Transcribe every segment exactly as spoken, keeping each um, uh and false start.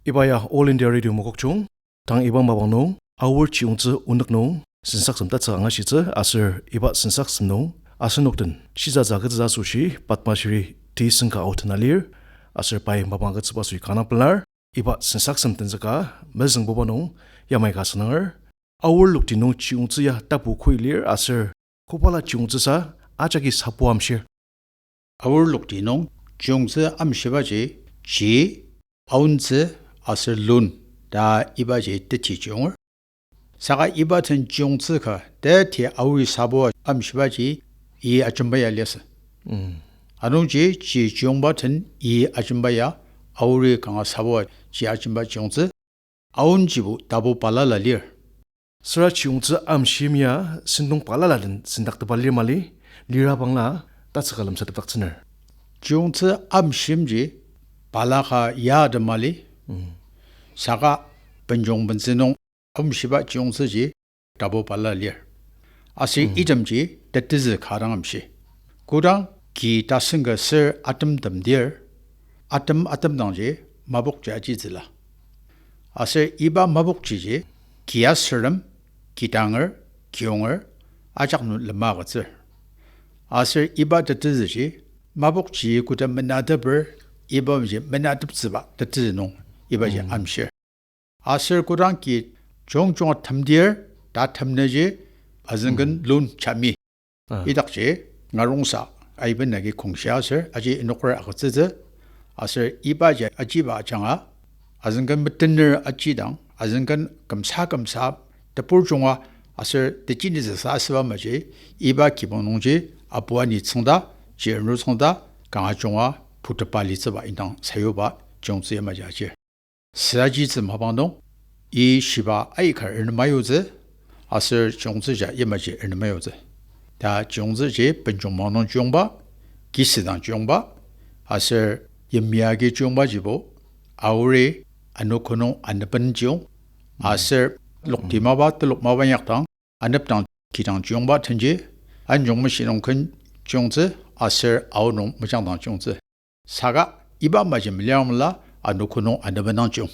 Iba ya All India Radio Mokokchung. Tang iba mapang nung, Aor chiyongtsü onük nung sensaksem tatsüka angashitsü aser iba sensaksem nung asenok den shisatsü agütsütsü asoshi Padma Shri T Singka Ao tena lir, aser pai mapang agütsüba asoshi kanga pelar. Iba sensaksem tenzüka mezüngbuba nung yamai ka sananger, Aor lokti nung chiyongtsü ya tapu koi lir aser kobala chiyongtsüsa ajaki sapu amshir. Aor lokti nung chiyongtsü amshibaji chi, aontsü aser lun ta ibaji teti chiyonger. Saka iba den chiyongtsü ka teti Aori sapu amshibaji i ajemba ya liasü. Anungji chi chiyongba den i ajemba ya Aori kanga sapu ji ajemba chiyongtsü. Aonjibo tapu balala lir. Süra chiyongtsü amshim ya sentong balala den sendaktepa lir mali, lira bangla tatsüka lemsatepdaktsüner. Chiyongtsü amshimji balaka ya den mali, saka benjong bentsü nung amshiba chiyongtsüji tapu balala lir. Aser itemji tetezü ka dang amshi. Kodang ki tasen ka ser atemtemdir, atem atemdangji mapokji ajitsüla. Aser iba mapokjiji ki asürtem, kidanger, kiyonger, ajak nung lema agütsür. Aser iba tetezüji mapokji koda menateper, ibaji menateptsüba tetezü nung ibaji amshir. Aser kodang ki jungjunga temdir, ta temnüji azüngken lun chami. Idakji ngarongsa aiben agi kongshia aser aji inoker agütsütsü. Aser ibaji ajiba ajanga azüngken metener ajidang, azüngken kümsa kümsa tebur junga aser techinitsüsa asüba maji, iba kibong nungji apua ni tsüngda, chirnur tsüngda, kanga junga putepa litsüba indang sayuba chiyongtsü yamaji ajir. Süajitsü mapang nung, i shiba aikar ernem ayutsü, aser chiyongtsüji yamaji ernem ayutsü. Ta chiyongtsüji benjong mapang nung chiyongba, kisüdang chiyongba, aser yimya agi chiyongbajibo, Aori anogo nung anepben chiyong, aser lokti mapa telok mapa inyakdang, anepdang kidang chiyongba tenji, anjong meshi nung ken chiyongtsü, aser Ao nung mejangdang chiyongtsü. Saka iba maji meliamla anogo nung anepben dang chiyong.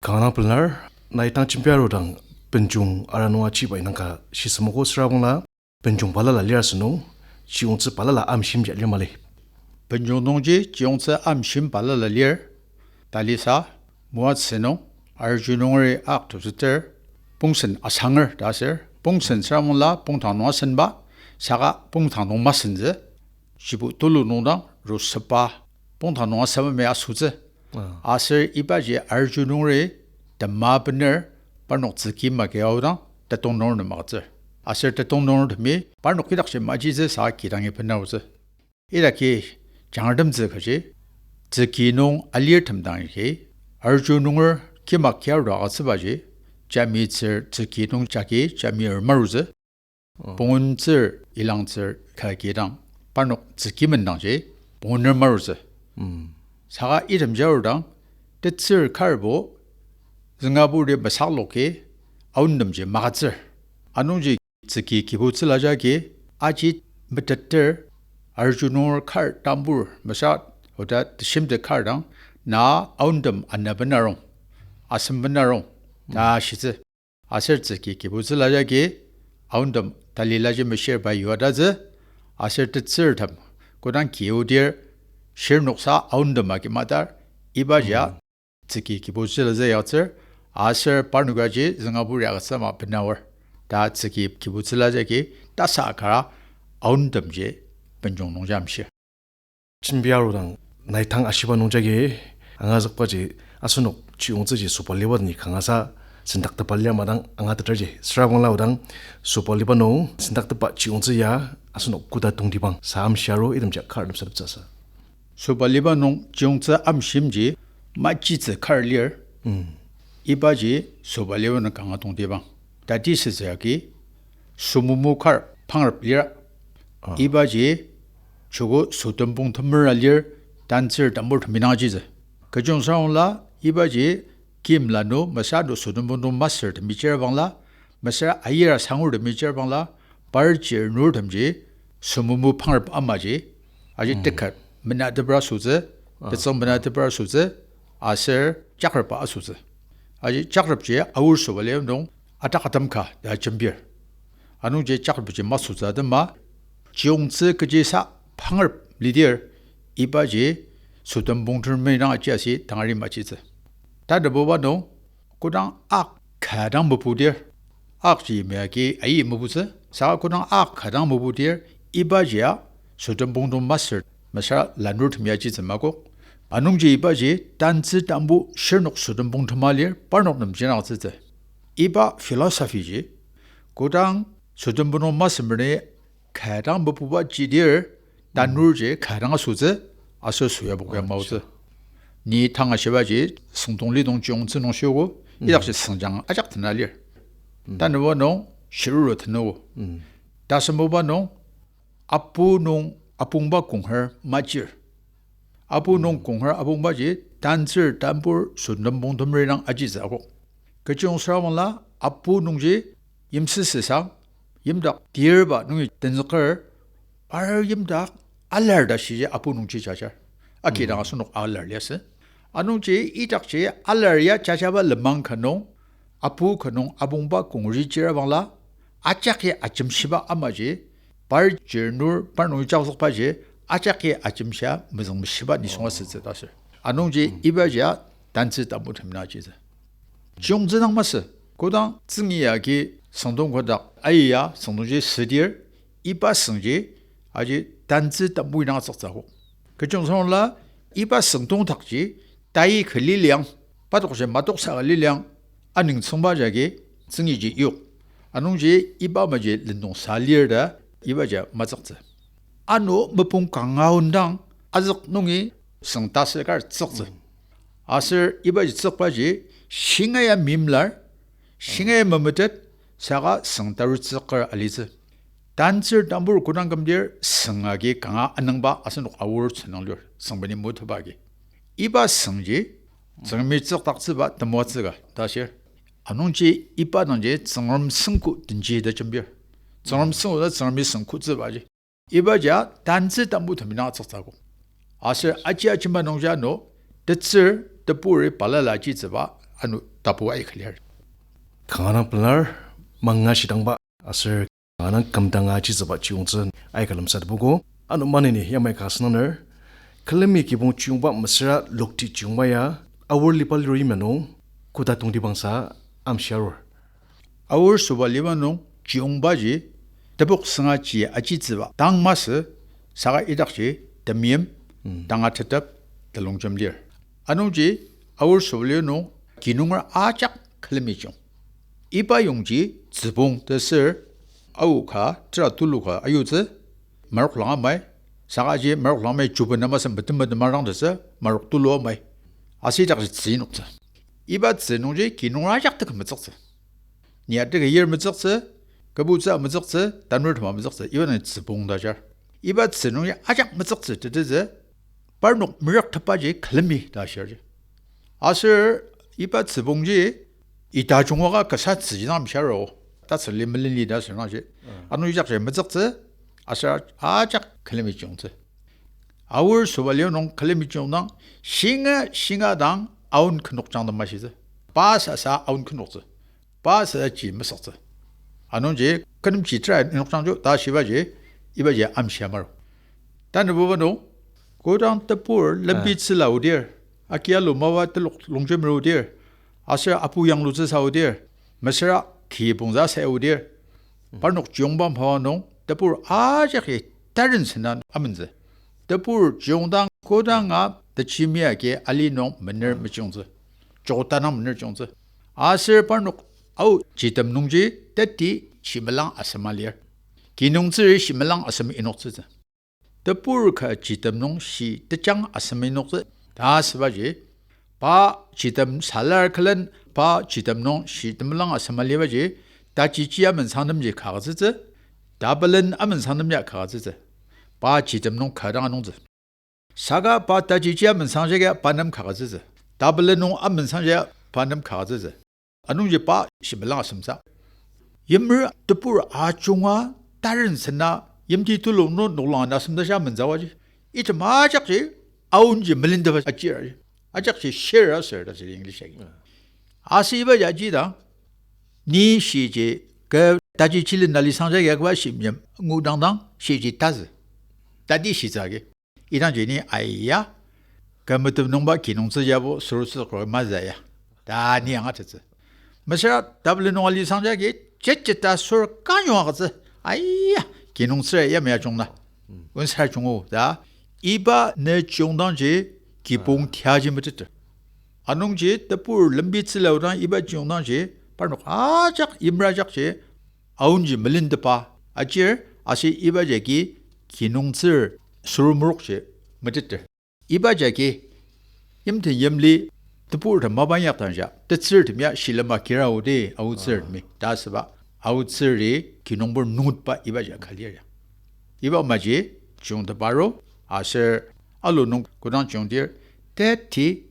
Kanga pelar, nai tang jembi arudang benjong ara nung achiba indang ka shisemogo süra bangla, benjong balala lir asünung, chiyongtsü balala amshimji lir mali. Benjong nungji chiyongtsü amshim balala lir, talisa, Moatsü nung, arju nungeri aktopsüter, pongsen asanger ta aser, pongsen süra bangla pongtang nung asenba, saka pongtang nung masentsü, jibo tulu nungdang rusepa, pongtang nung asaba mea asutsü. Aser ibaji arju nungeri tema bener parnok tsüki maki aodang tetong nunger nem agütsür. Aser tetong nungertemi parnok idakji majitsü saka kidangi benarutsü. Idaki jangratemtsü kaji, tsüki nung alirtem dang agi, arju nunger kima kiaru agütsübaji, jamitsür tsüki nung jagi jami er marutsü, punguntsür ilangtsür kagi dang, parnok tsüki mendangji, punguner marutsü. Saka item jarudang, tetsür karbo, züngabur di mesakloki, aontemji magütsür. Anungji tsüki kibutsüla jagi, aji metetter, arju nunger kar tambur mesa, oda teshimtet kar dang, na aontem anabenarong, asembenarong, ta shitsü. Aser tsüki kibutsüla jagi, aontem talilaji meshir pai yuadatsü, aser tetsürtem, kodang kiudir, shirnoksa aontem agi matar, ibajia, tsüki kibutsüla zü yatsür, aser parnokaji züngabur agütsüma benaor, ta tsüki kibutsüla jagi, tasa kara, aontemji, benjong nungji amshir. Jembi arudang, nai tang ashiba nung jagi, angazükbaji, asenok chiyongtsüji sobaliba ni kangasa, sendaktepa lir madang angateterji, süra bangla odang, sobaliba nung, sendaktepa chiyongtsü ya, asenok koda tongtibang, sa amshi aru, itemji kar lemsateptsüsa. Sobaliba nung chiyongtsü amshimji, majitsü kar lir. Ibaji sobaliba nung kanga tongtibang. Tati sütsü agi, somomo kar pangrep lira. Ibaji joko sotem pongtemer alir, tantsür tambur temi nangajitsü. Kechung sarongla, ibaji kim lanu mesüra sotem pongtem masür temi chir bangla, mesüra ayira sangur temi chir bangla, par chirnurtemji, somomo pangrep amaji, aji tekat menatepra sütsü, tetsüng menatepra sütsü, aser jakrepba asütsü. Aji jakrepji aor sobali nung atak atam ka ta jembir. Anungji jakrepji masütsü atema, chiyongtsü kechisa pangrep lidir, ibaji sütem pongtem meinang aji asi tangari machitsü. Tanabuba nung, kodang ak ka dang mepudir, akji yimya agi ayi meputsü, saka kodang ak ka dang mepudir, ibaji ya sütem pongtem masür, mesüra lanurtem ya jitsü makok. Anungji ibaji tantsü tambu shirnok sütem pongtem alir, parnok nem jinangtsütsü. Iba philosophy ji, kodang sütem pongtem masü meni ka dang mepuba jidir, tanurji ka dang asütsü, aser süyabok ya maotsü. Ni tanga shibaji, süngdong lidong chiyongtsü nung shiogo, idakji süngjang ajak tena lir. Tanüba nung, shiruru tenuo. Tasembuba nung, apu nung apongba konger majir. Apu nung konger apongbaji, tantsür tambur sütem pongtem meinang ajitsü akok. Kechiyong süra bangla, apu nungji yimsüsüsang, yimdak tirba nungi tenzüker, par yimdak alar ta shiji apu nungji jajar. Aki dang asenok alar liasü. Anungji idakji alar ya jajaba lenmang ka nung, apu ka nung apongba kongeri jira bangla, ajaki ajemshiba amaji, par jirnur par nungi jakzükbaji, ajaki ajemshia mezüngmeshiba nisung asütsü ta sür. Anungji ibaji ya tantsü tambu temna jitsü. Chiyongtsü dang masü, kodang tsüngi agi süngdong kodak aia süngdongji südir, iba süngji aji tantsü tambu indang atsüktsü akok. Kechiyong süra bangla iba süngdong dakji tai ka liliang, pa tokji matoksa ka liliang, anüng tsüngba jagi tsüngiji yok. Anungji iba amaji lendong sa lir ta ibaji matsüktsü. Ano mopung kanga aondang azük nungi süng tasü kar tsüktsü. Aser ibaji tsükbaji shingaia meimlar, shingaia memetet, saka süng tarutsü kar alitsü. Tantsür tambur kodang kümdir süng agi kanga anüngba asenok aor tsünung lir, süng beni mutuba agi. Iba süngji, Tsüngremi tsükdaktsüba temoatsü ka ta shir. Anungji iba dangji Tsüngrem süngku tenji ta jembir. Tsüngrem süngku ta Tsüngremi süngkutsübaji. Ibaji ya tantsü tambu temina atsüktsü akok. Aser aji ajemba nungji ano, tetsür teburi balala ajitsüba ano tapu aika lir. Kanga dang pelar, mangashidangba, aser kanga dang kümdanga ajitsüba chiyongtsü aika lemsatepogo. Ano maneni yamai ka asüngdanger, külemi kibong chiyongba mesüra lokti chiyongba ya, aor liba liro yimya nung, koda tongtibangsa amshia arur. Aor sobaliba nung chiyongbaji, tepok süngaji ajitsüba tang masü, saka idakji temeim, tangatetep, telongjem lir. Anungji aor sobali nung kinunger ajak külemi chiyong. Iba yongji tsübong tesür, ao ka, tera tulu ka ayutsü, maroklang amai, saka ji maroklang amai chuben amasem betem betem arang tesü, marok tulu amai. Aser idakji tzü inoktsü. Iba tzü nungji kinunger ajak teka metsüktsü. Ni ateka yir metsüktsü, kebutsü metsüktsü, tanurtem metsüktsü, iba nung tsübong ta shir. Iba tzü nungji ajak metsüktsü tetezü, parnok merüktepaji külemi ta shirji. Aser iba tsübongji ita jungoka kasa tzüji dang amshia ro, tatsüli melili ta sür nangji. Ano ijakji metsüktsü, aser ajak külemi chiyongtsü. Aor sobali nung külemi chiyongdang, shinga shinga dang aon künokjang ta mashitsü. Pa sasa aon künoktsü. Pa sasa ji mesüktsü. Anungji kü nem ji tera inokjangju ta shibaji, ibaji amshia maru. Tanabuba nung, kodang tebur lembi tzüla odir, akialu mapa telok longjemer odir, aser apu yanglutsüsa odir, mesüra kibongtsüsa odir, parnok chiyongba mapa nung tebur ajaki tarensena amentsü. Tebur chiyongdang kodanga techimia agi ali nung mener mechiyongtsü. Joktanang mener chiyongtsü. Aser parnok ao jitem nungji teti shimelang asem alir. Kinungtsür shimelang asem inoktsütsü. Tebur ka jitem nung shi tejang asem inoktsü ta asübaji, pa jitem salar külen pa jitem nung shi temelang asem alibaji, tajiji amensangtemji kagütsütsü, tabelen amensangtemji kagütsütsü. Pa jitem nung ka dang anungtsü. Saka pa tajiji amensangji agi pa nem kagütsütsü. Tabelen nung amensangji pa nem kagütsütsü. Anungji pa shimelang asemsa. Yimer tebur ajunga tarensena yimti tulung nung noklang ana asemsa sha amentsübaji, item ajakji aonji melendeba ajiraji. Ajakji share aser ta sür English agi. Aser iba ya ji dang, ni shiji ke taji chilin nali sangja ya kaba shimyam ngudang dang shiji tazü. Tati shitsü agi. Idangji ni aya, kü metem nungba kinungtsü yabo surutsü kro maza ya. Ta ni angatettsü. Mesüra tablet nung ali sangja ki, chetcheta sur kanyong agütsü. Aya, kinungtsü ya mea jungna. Unsar jungu ta. Iba ne jungdangji kibong tiaji meteter. Anungji tebur lembi tsüla odang iba jungdangji, parnok ajak imra ajakji, aonji melintepa ajir, aser iba jagi kinungtsür surumurokji meteter. Iba jagi yimten yimli tebur tem mapa inyakdangja, tetsürtem ya shilema kira odi aotsürtemi ta asüba, aotsüri kinungpur nungutba iba ja ka lir ya. Iba maji chiyungteparo, aser alu nung kodang chiyungdir, teti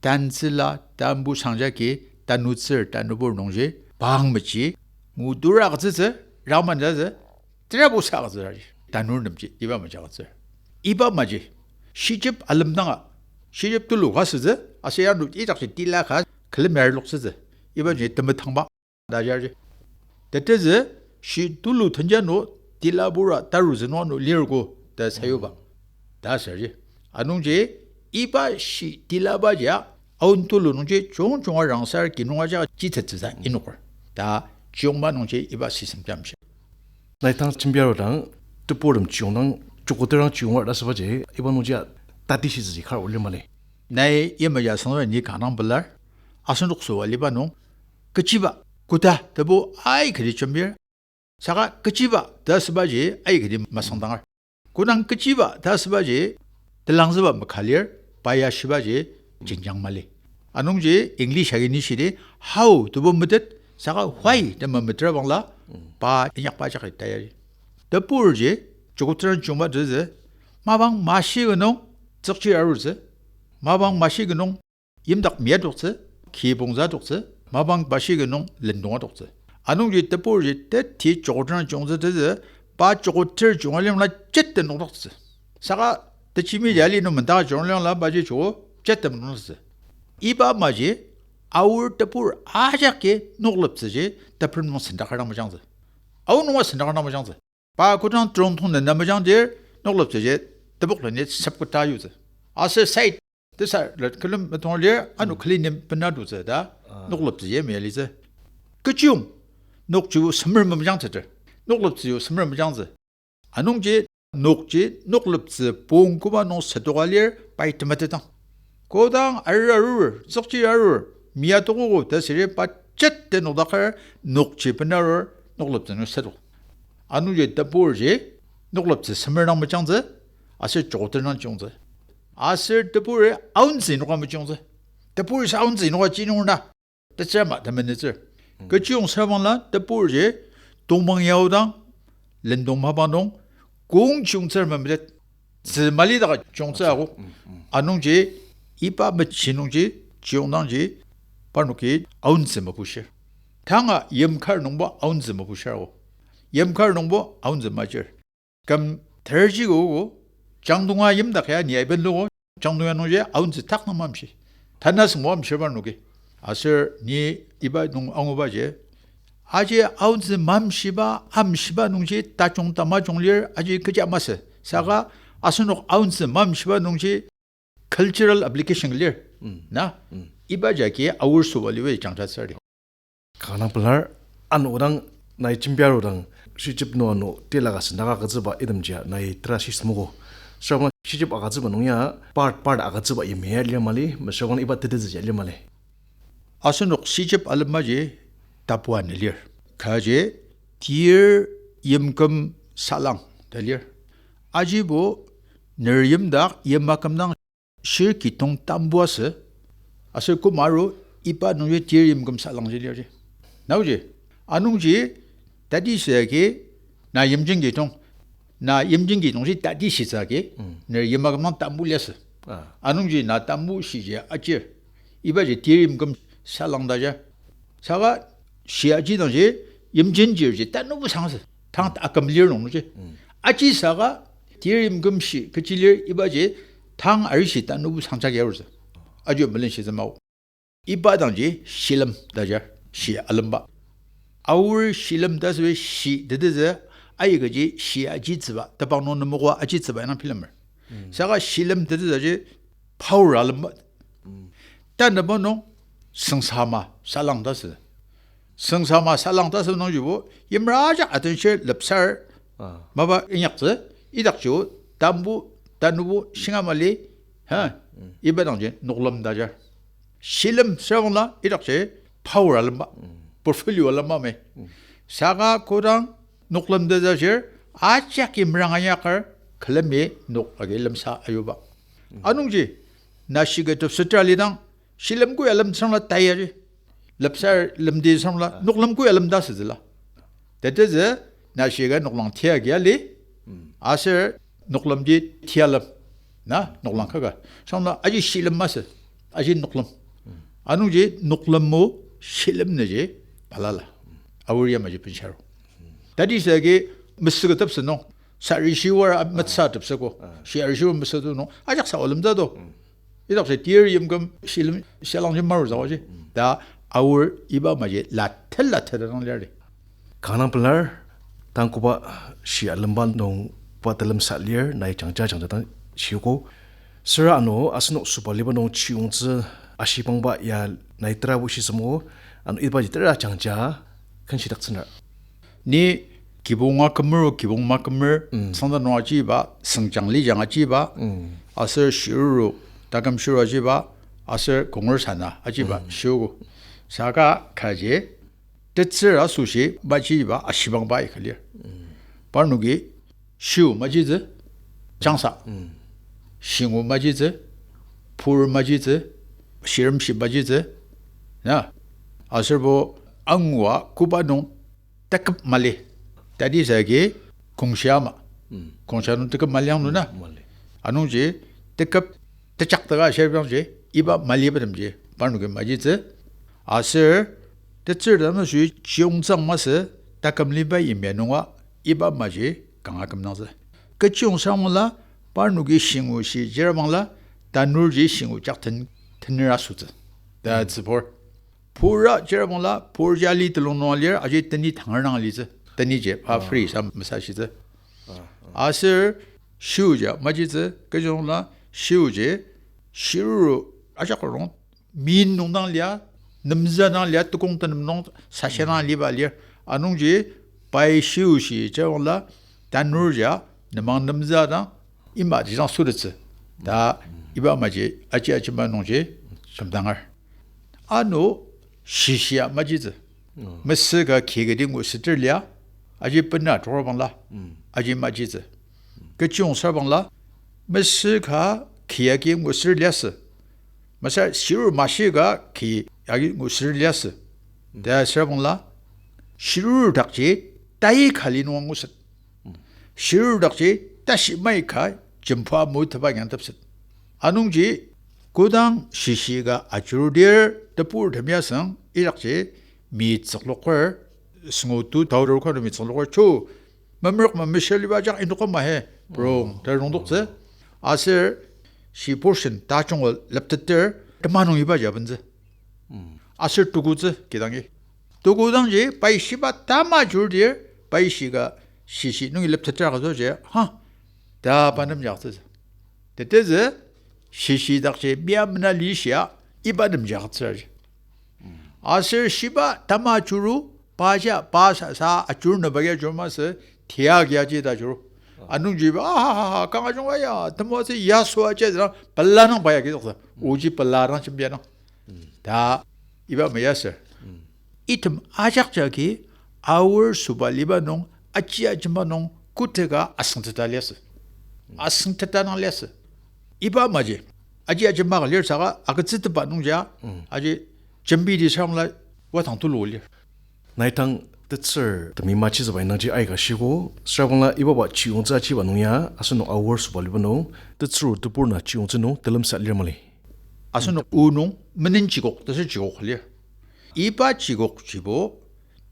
tantsüla tanbu sangjagi tanutsür tanubur nungji, pang meji, ngudura agütsütsü, raman jatsü, terabu sa agütsüra ji. Tanur nemji, iba maji agütsür. Iba maji, shijep alemdanga, shijep tulu ka sütsü, aser ano idakji tila ka, külem yarloktsütsü. Iba ji temetangba, ta jarji. Tetezü, shi tulu tenja no, tila bura, tarutsü no ano lirko, ta sayuba. Ta asürji. Anungji, iba shi tilaba jia, aon tulu nungji chungchunga rangsar kinunga ja jitettsüsa inoker. Ta chiyongba nungji iba system jamshi. Nai tang jembi arudang, tebur tem chiyongdang, chokoterang chiyongar ta asübaji, iba nungji a tati shitsüji kar olir mali. Nai yamaji asangba ni kanga pelar, asenok süa aliba nung, kechiba, koda, tebu, aikati jembir, saka kechiba ta asübaji aikati masüngdangar. Kodang kechiba ta asübaji telangzüba maka lir, pa ya shibaji jenjang mali. Anungji English agi ni shidi, how tebu metet, saka why ta memetra bangla, pa inyakba jagi ta ya. Teburji, chokoterang chiyongba tezü, mapang mashi ka nung, tsükchir arutsü, mapang mashi ka nung, yimdak mia toktsü, kibongza toktsü, mapang bashi ka nung lendonga toktsü. Anungji teburji teti chokoterang chiyongtsü tezü, pa chokoter chiyonga lemla jete nokdaktsü. Saka techimi jali nung mendaka chiyong lemla baji choko jete nokdaktsü. Iba maji, aor tebur ajaki nokleptsüji, tepren nung sendakar dang mejangtsü. Aor nunga sendakar dang mejangtsü. Pa kodang terong tong nena mejangdir, nokleptsüji, tebok leni sepketa yutsü. Aser side, tesar let külem metong lir, ano külemi bena tutsü ta, nokleptsüji mia litsü. Kechiyong, nokji semer memejangtsüter. Nokleptsüji semer mejangtsü. Anungji, nokji, nokleptsü pong koba nung setoka lir, pai temetetang. Kodang arur arur, tsükchir arur, mia tokogo ta siri pa jete nokdaker, nokji benarur, nokleptsü nung setok. Anungji teburji, nokleptsü semer dang mejangtsü, aser chokoter dang chiyongtsü. Aser teburi aontsü inoka mejiyongtsü. Teburi sa aontsü inoka ji nung na. Tetsür ama temenetsür. Kechiyong sür bangla teburji tongmang yaodang lendong mapang nung kong chiyongtsür memetet. Tzü mali daka chiyongtsü ako. Anungji iba mechi nungji chiyongdangji parnoki aontsü mebushir. Tanga yimkar nungbo aontsü mebushir ako. Yimkar nungbo aontsü majir. Küm terji ogo, Changdonga yimdak ya ni aiben logo, Changdonga nungji aontsü tak nung mamshi. Tanü asüngbo amshir parnoki. Aser ni iba nung angubaji. Aji aontsü mamshiba, amshiba nungji tajung tamajung lir, aji kecha masü. Saka asenok aontsü mamshiba nungji cultural obligation lir. Na, iba jagi aor süba liwe jangjatsür di. Kanga pelar, ano odang nai jembi arudang, shijep nung ano tila ka sendaka agütsüba itemjia nai tera shisemogo. Sürabang shijep agütsüba nung ya, part part agütsüba yimya lir mali, mesürabang iba tetezüji lir mali. Asenok shijep alemaji tapu ana lir. Kaji tir yimküm salang ta lir. Ajibo ner yimdak yim akümdang shir kitong tambu asü, aser koma aru iba nungji tir yimküm salangji lir ji. Naoji, anungji tati süa agi na yimjin kitong, na yimjin kitongji tati shitsü agi, ner yim akümdang tambu liasü. Anungji na tambu shiji ajir, ibaji tir yimküm salang ta ja. Saka shi aji dangji yimjin jirji tanubu sangtsü. Tang aküm lir nungji. Aji saka tir yimküm shi kechi lir ibaji tang arishi tanubu sangtsü agi arutsü. aji melenshitsü mao. Iba dangji shilem ta ajar, shi alemba. Aor shilem ta asüba shi tetezü, aikaji shi ajitsüba, tebang nung nemoka ajitsüba indang bilemer. Saka shilem tetezü ji power alemba. Tanübo nung süngsama salang ta asü. Süngsama salang ta asü nungjibo, yimra ajak attention lepsar, mapa inyaktsü, idakji, tambu, tanübo, shinga mali, ha, iba dangji noklem ta ajar. Shilem süra bangla idakji power alemba, portfolio alemba mei. Saka kodang noklem ta ajir, ajak yimrang ayakar, külemi nok agi lemsa ayuba. Anungji, nashi ka tepsetra lidang, shilem koa lemtsüngla tai aji. Lepsar lemdi süngla, noklang koa lem ta asütsüla. Tetezü, nashi ka noklang tia agi ali, aser noklemdi tia lem. Na, noklang kaka. Süngla, aji shilem masü, aji noklem. Anungji noklem o shilem nüji balala. Aor yamaji bensaro. Tati sagi mesü ka tepsü nung, sari shiwar metsa tepsüko, shi ari shiwar mesü tu nung, ajak sa olem ta do. Idakji tir yimküm shilem shialangji maru zawaji. Ta aor iba maji latel latel dang lir di. Kanga pelar, tang koba shi alemba nung pa telemsa lir, nai jangja jangja dang shiogo. Süra ano asenok sobaliba nung chiyongtsü ashibangba ya nai terabo shi sümo, ano ibaji tera jangja kenshidaktsüner. Ni kibong akümer, kibong makümer, sangta nung ajiba, sengjang lijang ajiba, aser shiruru, taküm shiru ajiba, aser konger sana ajiba, shiogo. Saka kaji, tetsür asoshi majiba ashibangba ika lir. Parnoki shiu majitsü, jangsa, shingu majitsü, pur majitsü, shiremshi majitsü, na, aserbo angua koba nung teküp mali. Tati sagi kongshia ama. Kongshia nung teküp mali ang nuna. Anungji teküp tejaktaka ashibangji iba malibatemji parnoki majitsü. Aser tetsür tamasü chiyongtsü ang masü taküm liba yimya nunga iba maji kanga kümdangtsü. Kechiyong sangla parnoki shingu shi jirabangla tanurji shingu jak ten-, tenera sütsü. Ta tsübur. Pura jirabangla purji ali telung nung alir, aji teni tanger dang alitsü. Teniji pa free sa mesashitsü. Aser shiuji majitsü, kechiyongla shiuji shiruru ajak rong, min nung dang lia, nemza dang lia, tekong tenem nung sasha dang liba lir. Anungji pai shiu shi jabangla tanurji nemang nemza dang ima ji dang sütettsü. Ta iba maji aji ajima nungji kümdangar. Ano shishia majitsü. Mesü ka ki kati ngusüter lia, aji bena tokra bangla, aji majitsü. Kechiyong sür bangla, mesü ka ki agi ngusüter liasü. Mesü shiruru mashi ka ki agi ngusüter liasü. Ta sür bangla, shiruru dakji tai ka li nung nguset. Shiruru dakji tashi mai ka jempa muteba ngyangtepset. Anungji kodang shishi ka ajurudir tebur temyasang idakji mi tsükloker, sengu tu taoder kanu mi tsükloker chu, memerük memeshir liba ajak indoka mahe, prong, ta rongdoktsü. Aser shi portion tajung lepteter, tema nung ibaji abentsü. Aser tukutsü kidangi. Tukudangji pai shiba tama jurdir, pai shi ka shishi nungi lepteter ka soji, ha, ta pa nemjaktsü. Tetezü, shishi dakji mia mena lishia, iba nemjaktsü. Aser shiba tama juru, pa ja, pa sa, sa, ajur nüba ya jur masü, tia kia ji ta juru. Anungji ba, ah, ha, ha, ha, kanga jung aya, temoatsü yasua ji ta, pela nang pa ya ki doksa. Oji pela nang jembia nang. Ta, iba mayaser. Item ajak jagi, aor sobaliba nung, aji ajima nung, koteka asüngteta liasü. Asüngteta nang liasü. Iba maji, aji ajima ka lir saka, agütsüteba nungja, aji jembidi sürabangla, watang tulu lir. Nai tang tetsür temi majitsüba indangji aika shiko, sürabangla ibaba chiyongtsü achiba nung ya, asenok aor sobaliba nung, tetsür tebur na chiyongtsü nung, telemsa lir mali. Asenok o nung, menen chikok, tasür chikok lir. Iba chikokjibo,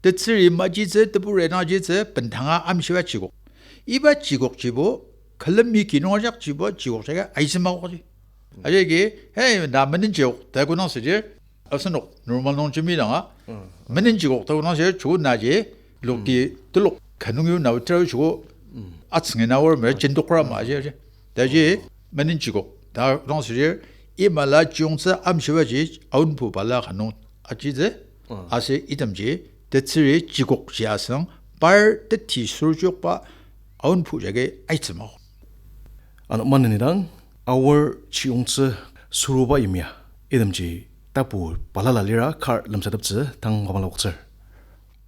tetsüri majitsü, teburi majitsü, bendanga amshiba chikok. Iba chikokjibo, külemi kinung ajakjibo, chikok jagi aisümakokji. Ajaki, hey, na menenjikok ta kodang südir, asenok normal nung jembi danga, menenjikok ta kodang südir, joko naji, lokti telok ka nung yonao tera joko, atsüngi na aor mer jendokra ma aji aji. Taji menenjikok ta kodang südir, imala chiyongtsü amshibaji, aonpu bala ka nung ajitsü, aser itemji, tetsüri jikok ji asüng, par teti suruchiyokba, aonpu jagi aitsü mao. Ano maneni dang, aor chiyongtsü suruba yimya, itemji tapu balala lira kar lemsateptsü tang mapang loktsür.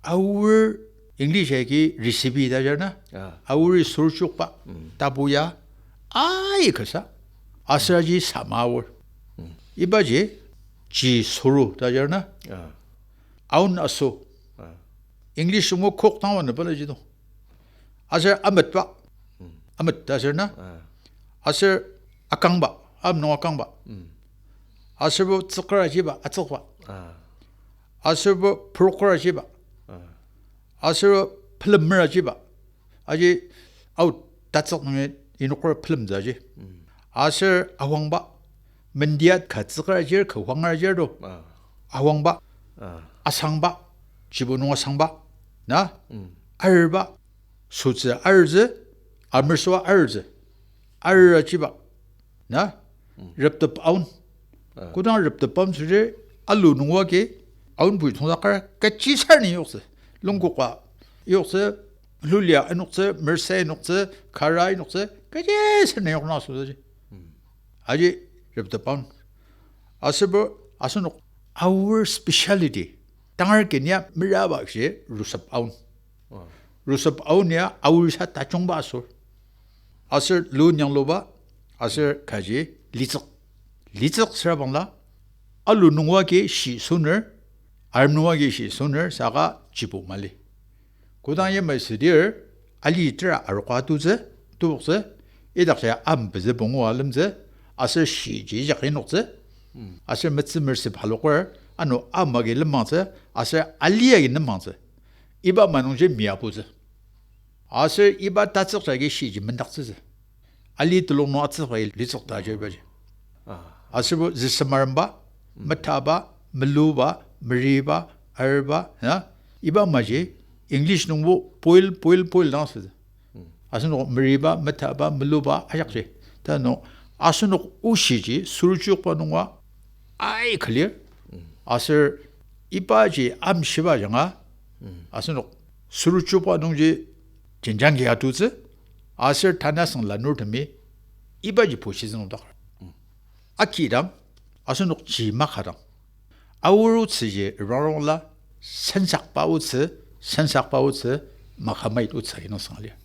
Aor English agi recipe ta ajar na, aori suruchiyokba, tapu ya, aikasa, aser aji sama aor. Ibaji, ji suru ta ajar na, aon aso. English nung coke tangwa nübala ji to. Aser ametba, amet ta aser na. Aser akangba, am nung akangba. Aserbo tsükar ajiba, atsükba. Aserbo purokar ajiba. Aser pelem mer ajiba. Aji, ao, tatsük nungi inoker pelem ta aji. Aser awangba, mendiat ka tsükar ajir, ka wangar ajir to. Awangba, asangba, jibo nung asangba, na, arba, sütsü artsü, amersüa artsü, ar ajiba, na, reptep aon. Kodang reptep aon südir, alu nungoa agi, aon pui tongdakar, kechi sar ni yoktsü. Longkokba yoktsü, lulia inoktsü, mersa inoktsü, kara inoktsü, kechi sar ni yok na sütsü. Aji reptep aon. Aserbo asenok aor speciality. Tangar ken ya meraba shi rusep aon. Rusep aon ya aorsa tajungba asür. Aser lu nyangluba, aser kaji litsük. Litsük süra bangla, alu nungoa agi shi süner, arem nungoa agi shi süner, saka jibo mali. Kodang yamai südir, ali tera aroka tutsü, tuboktsü, idakji am pezü pungu alemtsü, aser shiji jagi noktsü, aser metsü mersi paloker, ano am agi lemangtsü, aser ali agi nemangtsü. Iba ama nungji miaputsü. Aser iba tatsük jagi shiji mendaktsütsü. Ali telung nung atsübai litsük ta ajar ibaji. Aserbo züsemaremba, metaba, meluba, meriba, arba, na? Iba amaji English nungbo boil, boil, boil dang asütsü. Asenok meriba, metaba, meluba ajakji. Tanü asenok oshiji suruchiyokba nunga aika lir. Aser ibaji amshiba ajanga, asenok suruchiyokba nungji jenjang ki atutsü, aser tanü asüng lanurtemi ibaji pushitsü nungdakar. Akidang, asenok ji makadang, aor otsüji rangrangla, sensakba otsü, sensakba otsü, makamait otsü agi nung süng lir.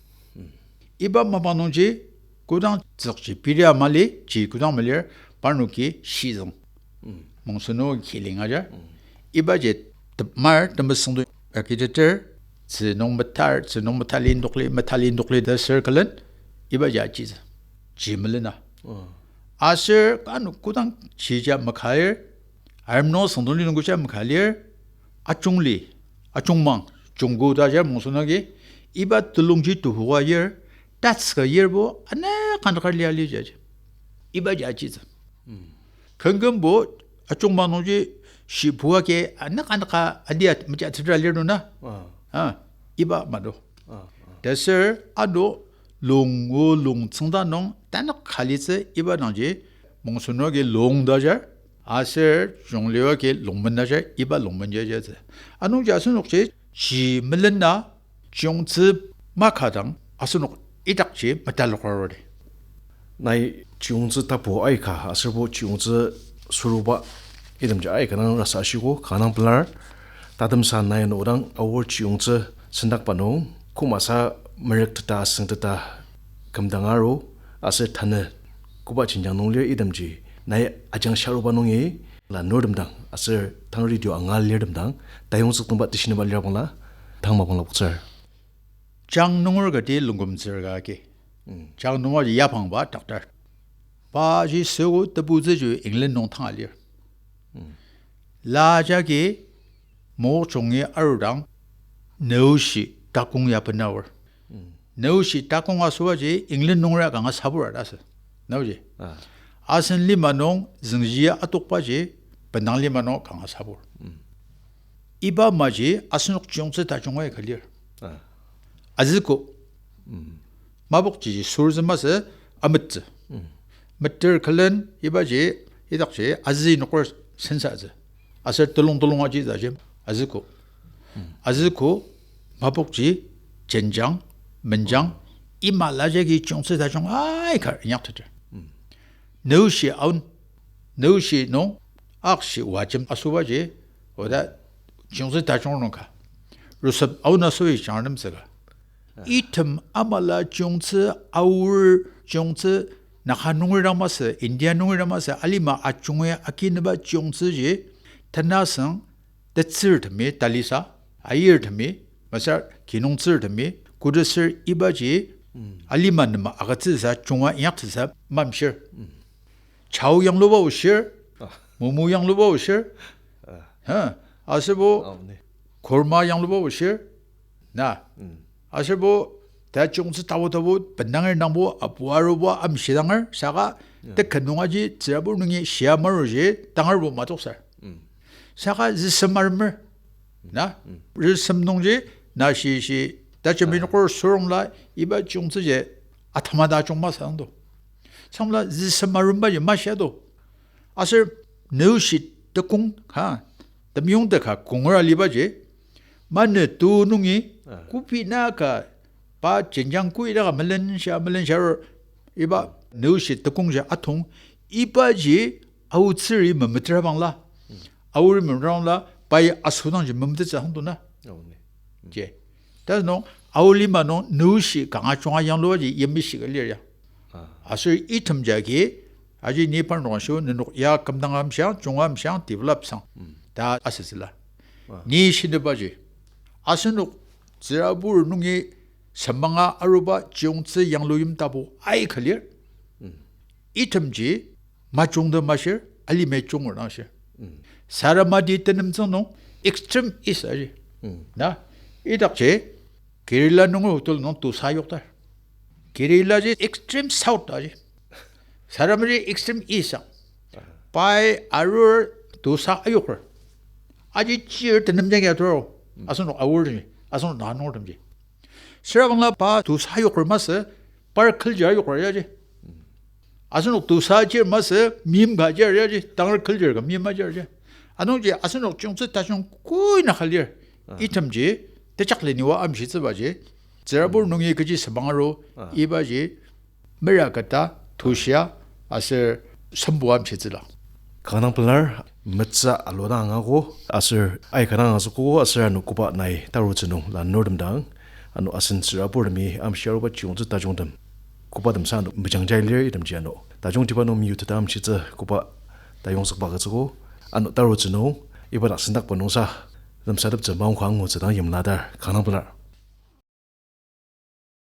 Iba mapang nungji, kodang tsükji piria mali, ji kodang malir, parnoki shizüng. Mongsonoki kiling ajar. Ibaji tep-, mar temesüngdo akiteter, tzü nung metar, tzü nung metali indokli, metali indokli ta circle-en, ibaji ajitsü. Ji melena. Aser kanu kodang jija makalir, arem nung süngdongli nungkuja makalir, ajungli, ajungmang, jungku ta ajar Mongsonoki, iba telongji tehoka yir, tatsüka yirbo, ana kandakar lia liji aji. Ibaji ajitsü. Kümkümbo, ajungmang nungji, shibu agi, ana kandaka adia meja tedra lir nuna. A, iba mado. Taser ano lung o lung tsüngda nung tanük ka litsü iba dangji Mongsonoki lung ta ajar, aser Chiyongliba agi lungmen ta ajar, iba lungmen ji ajitsü. Anungji asenokji ji melena chiyongtsü makadang asenok idakji metalokra arudi. Nai chiyongtsü tapu aika aserbo chiyongtsü suruba itemji aika dang rasa ashiko kanga dang pelar. Tatemsa nai ano dang aor chiyongtsü sendakba nung, komasa merük teta asüng teta kümdang aru, aser tanü koba jenjang nung lir itemji, nai ajangshia aruba nungi, lanurtem dang, aser tang radio anga lirtem dang, tayongzükdangba teshinaba lirabangla, tang mapang lapoktsür. Jang nunger kati lungkümtsür ka agi. Jang nunger ji yapangba doctor. Paji süogo tebutsüji England nung tanga lir. La jagi Mokokchungi arudang, naoshi takong ya bena aor. Naoshi takong asübaji England nungera kanga sabura ta asü. Naoji. Asen lima nung züngji atokbaji, bendang lima nung kanga sabur. Iba maji asenok chiyongtsü tajunga ka lir. Azüko. Mapokji ji sur zü masü amettsü. Meter külen ibaji idakji azü noker sensatsü. Aser telung telung aji taji azüko. Azüko mapokji jenjang, menjang, imala jagi chiyongtsü tajung aika inyakteter. Neushi aon, neushi nung, akshi wajem asubaji, oda chiyongtsü tajung nung ka. Rusep aon asoi jangrem tsüka. Item amala chiyongtsü, aor chiyongtsü, Naga nunger dang masü, India nunger dang masü, alima ajungi akineba chiyongtsüji, tenasüng, tetsürtemi talisa, ayirtemi, masü kinungtsürtemi, kudüsür ibaji, alima nem agütsüsa, junga inyaktsüsa, mamshir. Chow yangluba oshir, momo yangluba oshir, ha, aserbo, korma yangluba oshir, na. Aserbo, ta chiyongtsü tapu tapu, bendanger nangbo, apu aruba, amshidanger, saka, teka nungaji, tsürabur nungi, shia maruji, tangarbo matoksar. Saka züsem aremer. Na? Züsem nungji, na shi shi, ta jembi nokor surungla, iba chiyongtsüji, atama ta chiyong masü angdo. Samla züsem arembaji mashiado. Aser neushi tekong, ha, temyong teka konger alibaji, manü tu nungi, kopi na ka, pa jenjang kui daka melensha, melensha ro, iba neushi tekongji atong, ibaji aotsüri memetra bangla, aori memetra bangla, pai asodangji memetettsü hangdo na. Je. Ta nung, aolima nung neushi kanga junga yanglubaji yimishika lir ya. Aser item jagi, aji ni parnok asho, nenok ya kümdang amshiang, junga amshiang, develop sang. Ta asütsüla. Ni shinebaji. Asenok tsürabur nungi semanga aruba chiyongtsü yangluyim tapu aika lir. Itemji majungtem ashir, alima junger dang ashir. Saramati tenemtsüng nung extreme east aji. Na, idakji Kerala nunger hotel nung tosa ayoktar. Keralaji extreme south aji. Saramati extreme east ang. Pai arur tosa ayoker. Aji chir tenem jagi aturo. Asenok aor temi, asenok na nungertemji. Sürabangla pa tosa ayoker masü, par culture ayoker yaji. Asenok tosa chir masü, mim ka chir yaji, tangar culture ka mim ajir ji. Anungji asenok chiyongtsü tajung koi na ka lir. Itemji, tejakleniba amshitsübaji, tsürabur nungi kechi semang aru, ibaji, mera kata, tushia, aser sembu amshitsüla. Kanga pelar, metsü aludang angako, aser aika dang angazüko, aser ano koba nai tarutsü nung lanurtem dang, ano asen tsüraburtemi amshia aruba chiyongtsü tajungtem. Koba temsa ano mejangja lir itemji ano tajungtiba nung meyuteta amshitsü koba tayongzükba agütsüko, ano tarutsü nung, iba dak sendakba nungsa, lemsateptsü maongka angutsü dang yimladar, kanga pelar.